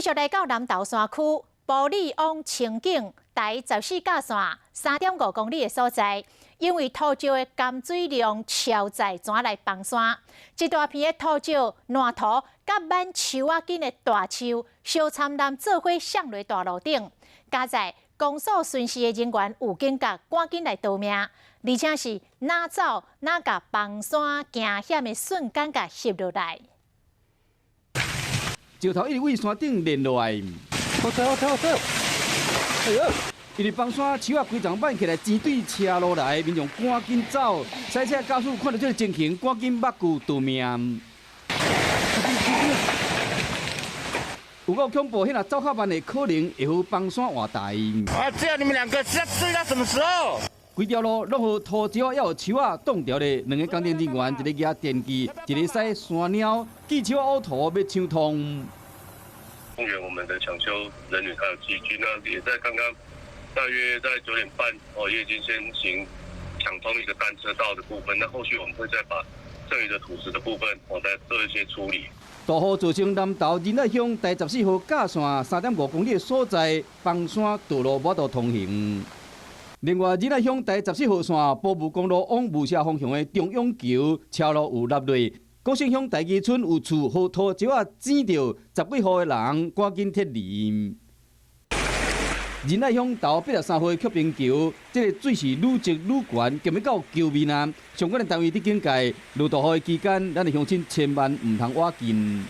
繼續來到南投山區，埔里往清境台十四甲線3.5公里的所在，因為土石的含水量超載，轉來崩山。一大片的土石、爛土，佮滿樹仔根的大樹，相摻攏做伙摔落大路頂。佳哉公所巡視的人員有警覺，趕緊來逃命，而且是哪走哪共崩山驚險的瞬間共翕落來。石頭一直對山頂連落來。好走好走好走！哎呦！因為崩山樹仔規叢挽起來，錢對車路來，民眾趕緊走。賽車駕駛看到這个情形，趕緊目顧逃命。有夠恐怖，彼若走較慢的可能會予崩山活台。啊！這樣你們兩個是要追到什麼時候？規條路攏予土石還有樹仔擋著咧，兩个工程人員一个舉電鋸，一个駛山貓，鋸樹仔挖土欲搶通。動員我們的搶修人員還有機具，那也在剛剛大約在9點半哦，也已經先行搶通一個單車道的部分。那後續我們會再把剩餘的土石的部分，我再做一些處理。大雨造成南投仁愛鄉台十四號甲線3.5公里的所在崩山，道路無法度通行。另外，仁愛鄉台十四號線埔霧公路往霧社方向的中永橋車路有落落。國姓鄉大基村有厝予土石仔剪著，十幾戶的人趕緊撤離。仁愛鄉頭83號的曲平橋，這个水是愈積愈懸，強欲到橋面啊！相關的單位佇警戒，落大雨的期間，咱的鄉親千萬毋通倚近。